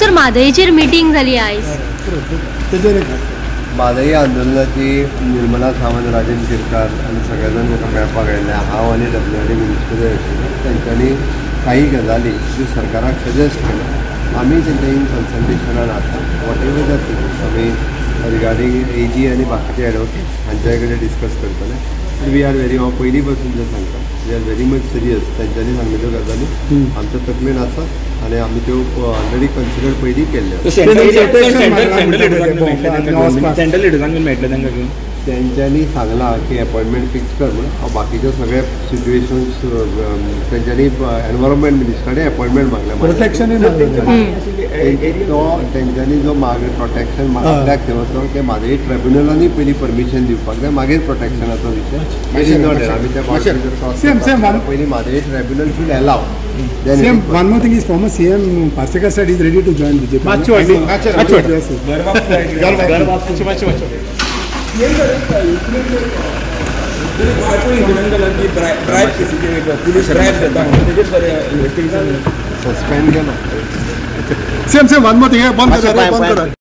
Sir, म्हादयचेर meeting जाली आयज. म्हादई आंदोलनाची निर्मला सावंत, राजन शिरकार आनी सगळे जाण म्हाका मेळपाक आयिल्ले. हांव आनी डब्ल्यू डी मिनिस्टर आशिल्ले. तेंच्यांनी काही गजाली ज्यो सरकाराक सजेस्ट केल्या, आमी तेंच्या इन कन्सल्टेशनान आसा. What ever the thing आमी रिगार्डींग ए जी आनी बाकीचे एडवोकेट हांच्या कडेन डिस्कस करतले. We are very, हांव पयलीं पासून जें सांगता, we are very much serious. तेंच्यांनी सांगिल्ल्यो गजाली आमच्या तकलेन आसात आनी आमी त्यो ऑलरेडी कन्सिडर पयलीं केल्ल्यो. सेंट्रल लिडर्सांक मेळटले तांकां घेवन? तेंच्यांनी सांगलां की अपॉयंटमेंट फिक्स कर म्हणून. हांव बाकीच्यो सगळे सिट्युएशन्स तेंच्यांनी एनवायरमेंट मिनिस्टरान अपॉयंटमेंट मागल्या. प्रोटेक्शनूय. तो तेंच्यांनी जो मागीर प्रोटेक्शन आपल्याक तो ते म्हादई ट्रिब्युनलांनी पयलीं परमिशन दिवपाक जाय, मागीर प्रोटेक्शनाचो विशय. आमी त्या पयलीं Mhadei tribunal should allow. Same, one more thing is former CM Parsekar said he's ready to join BJP. Suspend केलो. Same, one more thing, बंद करा.